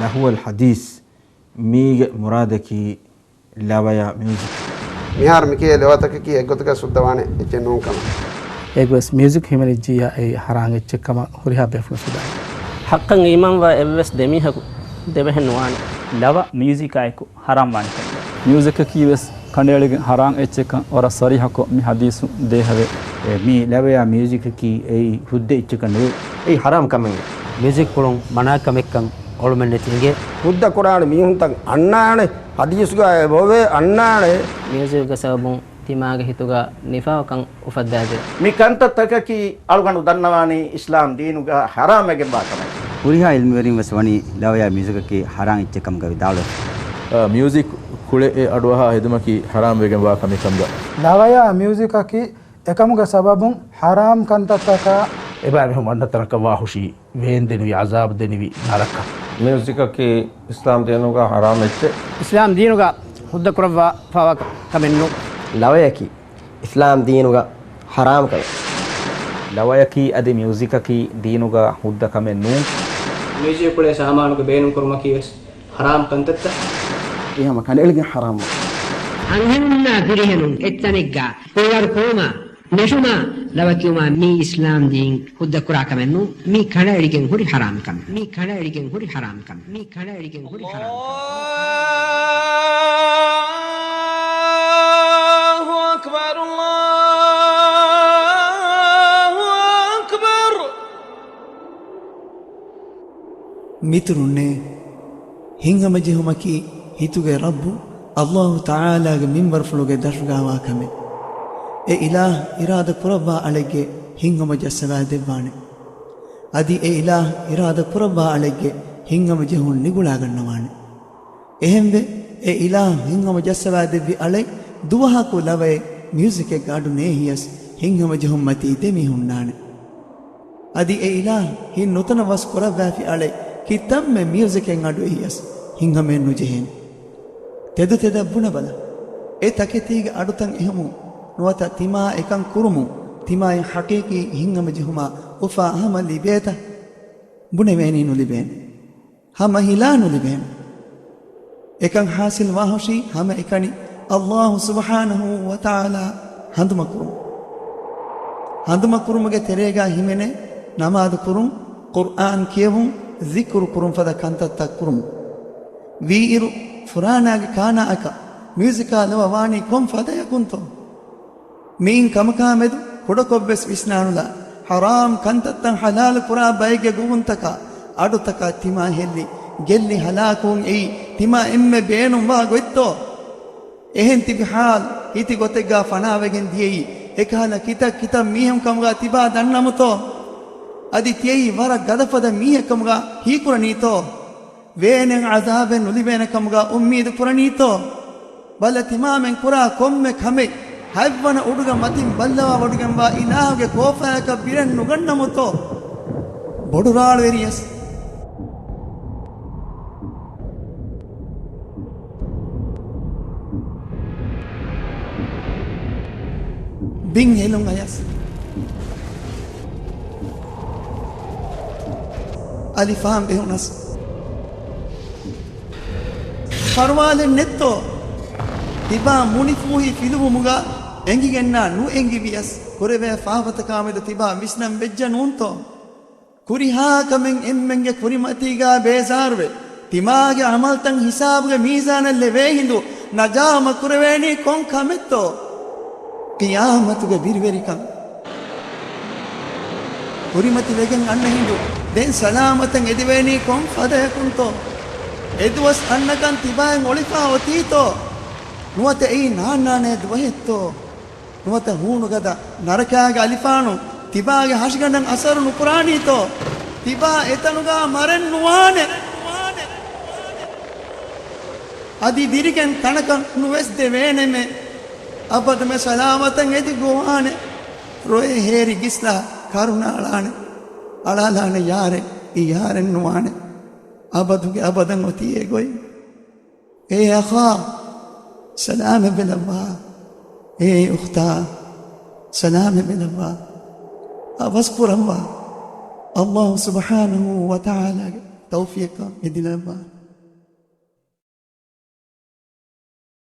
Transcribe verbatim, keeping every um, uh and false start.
ލަހުވަލް ޙަދީޘް. މީގެ މުރާދަކީ ލަވަޔާ މިއުޒިކް. މިހާރު މިކިޔޭ ލަވަތަކަކީ އެއްގޮތަކަށް ސުއްދަވާނެ އެއްޗެއް ނޫން ކަމަށް. އެގޮސް މިއުޒިކް ހިމެނިއްޖިއްޔާ އެއީ ޙަރާން އެއްޗެއް ކަމަށް ހުރިހާ ބޭފުޅުން ސުދާނެ. ޙައްޤަށް އީމާންވާ އެއްވެސް ދެމީހަކު ދެބެހެއް ނުވާނެ. ލަވަ މިއުޒިކާއެކު ޙަރާމް ވާނެ ކަމަށް. މިއުޒިކަކީ ވެސް ކަނޑައެޅިގެން ޙަރާން އެއްޗެއްކަން ވަރަށް ޞަރީޙަކޮށް މި ޙަދީޘު ދޭހަވޭ. އެ، މީ ލަވަޔާ މިއުޒިކަކީ އެއީ ހުއްދަ އެއްޗަކަށް ނުވޭ. އެއީ ޙަރާމް ކަމެއް. މިއުޒިކް ކުޅުން މަނާ ކަމެއްކަން އޮޅުމެއް ނެތި އިނގޭ. ހުއްދަ ކުރާނެ މީހުންތައް އަންނާނެ، ޙަދީޘްގަ އެބައޮވޭ އަންނާނެ. މިއުޒިކްގެ ސަބަބުން ތިމާގެ ހިތުގަ ނިފާޤަކަން އުފައްދާދޭ. މި ކަންތައްތަކަކީ އަޅުގަނޑު ދަންނަވާނީ އިސްލާމް ދީނުގަ ޙަރާމްވެގެންވާ ކަމެއް. ހުރިހާ ޢިލްމުވެރިން ވެސް ވަނީ ލަވަޔާ މިއުޒިކަކީ ޙަރާން އެއްޗެއް ކަމުގަ ވިދާޅުވެފަ. މިއުޒިކް ކުޅެ އެ އަޑުއަހާ ހެދުމަކީ ޙަރާމްވެގެންވާ ކަމެއް ކަމުގަ. ލަވަޔާ މިއުޒިކަކީ އެކަމުގެ ސަބަބުން ޙަރާމް ކަންތައްތަކާ. އެބައިމީހުން ވަންނަ ތަނަކަށް ވާ ހުށީ ވޭންދެނިވި ޢަޒާބު ދެނިވި ނަރަކަ. މިއުޒިކަކީ އިސްލާމް ދީނުގަ ޙަރާމް އެއްޗެއް. އިސްލާމް ދީނުގަ ހުއްދަ ކުރައްވާފަވާ ކަމެއް ނޫން. ލަވަޔަކީ އިސްލާމް ދީނުގަ ޙަރާމް ކަމެއް. ލަވަޔަކީ އަދި މިއުޒިކަކީ ދީނުގަ ހުއްދަ ކަމެއް ނޫން. މިއުޒިކް ކުޅޭ ސާމާނުގެ ބޭނުން ކުރުމަކީ ވެސް ޙަރާމް ކަންތައްތައް. އެހަމަ ކަނޑައެޅިގެން ޙަރާމް ވާ. އަންހެނުންނާ ފިރިހެނުން އެއްތަނެއްގަ ފުޅުވަރު ކުރުމާ، ނެށުމާ، ލަވަ ކިޔުމާ މީ އިސްލާމް ދީން ހުއްދަ ކުރާ ކަމެއް ނޫން. މީ ކަނޑައެޅިގެން ހުރި ޙަރާމް ކަމެއް. މީ ކަނޑައެޅިގެން ހުރި ޙަރާމް ކަމެއް. މީ ކަނޑައެޅިގެން ހުރި ޙަރާމް ކަމެއް. الله أكبر، الله أكبر. މިތުރުންނޭ! ހިތްހަމަޖެހުމަކީ ހިތުގެ ރައްބު ﷲ ތަޢާލާގެ މިންވަރުފުޅުގެ ދަށުގާވާ ކަމެއް. އެ އިލާހް އިރާދަ ކުރައްވާ އަޅެއްގެ ހިތްހަމަޖައްސަވާ ދެއްވާނެ. އަދި އެ އިލާހް އިރާދަ ކުރައްވާ އަޅެއްގެ ހިތްހަމަޖެހުން ނިގުޅާގަންނަވާނެ. އެހެންވެ، އެ އިލާހް ހިތްހަމަޖައްސަވާ ދެއްވި އަޅެއް ދުވަހަކު ލަވައެއް މިއުޒިކެއްގެ އަޑު ނޭހިޔަސް ހިތްހަމަޖެހުންމަތީ ދެމީހުން ނާނެ. އަދި އެ އިލާހް ހިތް ނުތަނަވަސް ކުރައްވާފި އަޅެއް ކިތަންމެ މިއުޒިކެއް އަޑު އެހިޔަސް ހިތްހަމައެއް ނުޖެހޭނެ. ތެދުތެދަށް ބުނަބަލަ. އެ ތަކެތީގެ އަޑުތައް އެހުމުން ނުވަތަ ތިމާ އެކަން ކުރުމުން ތިމާއަށް ޙަޤީޤީ ހިތްހަމަޖެހުމާ އުފާ ހަމަ ލިބޭތަ؟ ބުނެވޭނީ ނުލިބޭނެ. ހަމަ ހިލާ ނުލިބޭނެ. އެކަން ޙާޞިލް ވާހުށީ ހަމައެކަނި ﷲ ސުބްޙާނަހޫ ވަތަޢާލާ ހަނދުމަކުރުން. ހަނދުމަކުރުމުގެ ތެރޭގާ ހިމެނޭ ނަމާދު ކުރުން، ޤުރްއާން ކިޔެވުން، ޒިކުރު ކުރުން ފަދަ ކަންތައްތައް ކުރުމުން. ވީއިރު ފުރާނާގެ ކާނާއަކަށް މިއުޒިކާ ލަވަ ވާނީ ކޮން ފަދަޔަކުންތޯ؟ މިއިން ކަމަކާމެދު ކުޑަކޮށްވެސް ވިސްނާނުލާ، ޙަރާމް ކަންތައްތައް ޙަލާލު ކުރާ ބައެއްގެ ގުބުންތަކާ އަޑުތަކާ ތިމާ ހެއްލި، ގެއްލި ހަލާކުވުން އެއީ ތިމާ އެންމެ ބޭނުންވާ ގޮތްތޯ؟ އެހެން ތިބި ޙާލް ހިތި ގޮތެއްގާ ފަނާވެގެން ދިޔައީ އެކަހަލަ ކިތައް ކިތައް މީހުން ކަމުގާ ތިބާ ދަންނަމުތޯ؟ އަދި ތިޔައީ ވަރަށް ގަދަފަދަ މީހެއް ކަމުގާ ހީކުރަނީތޯ؟ ވޭނެއް ޢަޛާބެއް ނުލިބޭނެ ކަމުގާ އުއްމީދު ކުރަނީތޯ؟ ބަލަ ތިމާމެން ކުރާ ކޮންމެ ކަމެއް ހަތްވަނަ އުޑުގެ މަތިން ބައްލަވާ ވޮޑިގެންވާ އިލާހުގެ ކޯފާއަކަށް ބިރެއް ނުގަންނަމުތޯ؟ ބޮޑު ރާޅުވެރިޔަސް. ބިން ހެލުން އަޔަސް. އަލިފާން ބެހުނަސް. ފަރުވާލެއް ނެއްތޯ؟ ތިބާ މުނިފޫހި ފިލުވުމުގަ އެނގިގެންނާ ނުއެނގިވިޔަސް ކުރެވޭ ފާފަތަކާމެދު ތިބާ ވިސްނަން ވެއްޖެ ނޫންތޯ؟ ކުރިހާ ކަމެއް އެންމެންގެ ކުރިމަތީގާ ބޭޒާރުވެ، ތިމާގެ ޢަމަލްތައް ހިސާބުގެ މީޒާނަށް ލެވޭ ހިނދު ނަޖާމަ ކުރެވޭނީ ކޮން ކަމެއްތޯ؟ ޤިޔާމަތުގެ ބިރުވެރިކަން. ކުރިމަތިވެގެން އަންނަ ހިނދު ދެން ސަލާމަތަށް އެދިވޭނީ ކޮން ފަދަޔަކުންތޯ؟ އެދުވަސް އަންނަކަން ތިބާއެއް އޮޅިފާ އޮތީތޯ؟ ނުވަތަ އެއީ ނާންނާނޭ ދުވަހެއްތޯ؟ ނުވަތަ ހޫނުގަދަ ނަރަކާގެ އަލިފާނު ތިބާގެ ހަށިގަނޑަށް އަސަރު ނުކުރާނީތޯ؟ ތިބާ އެތަނުގާ މަރެއް ނުވާނެ. އަދި ދިރިގެން ތަނަކަށް ނުވެސް ދެވޭނެމެ. އަބަދުމެ ސަލާމަތަށް އެދި ގޮވާނެ. ރޮއެ ހޭރި ގިސްލާ ކަރުނަ އަޅާނެ. އަޅާލާނެ ޔާރެއް އިޔާރެއް ނުވާނެ. އަބަދުގެ އަބަދަށް އޮތީ އެ ގޮތް. އޭ އަޚާ، ސަލާމަތް ވެލައްވާ. އޭ އުޚްތާ، ސަލާމަތް ވެލައްވާ. އަވަސް ކުރައްވާ. ﷲ ސުބްޙާނަހޫ ވަތަޢާލާގެ ތައުފީޤަށް މިދިލައްވާނެ.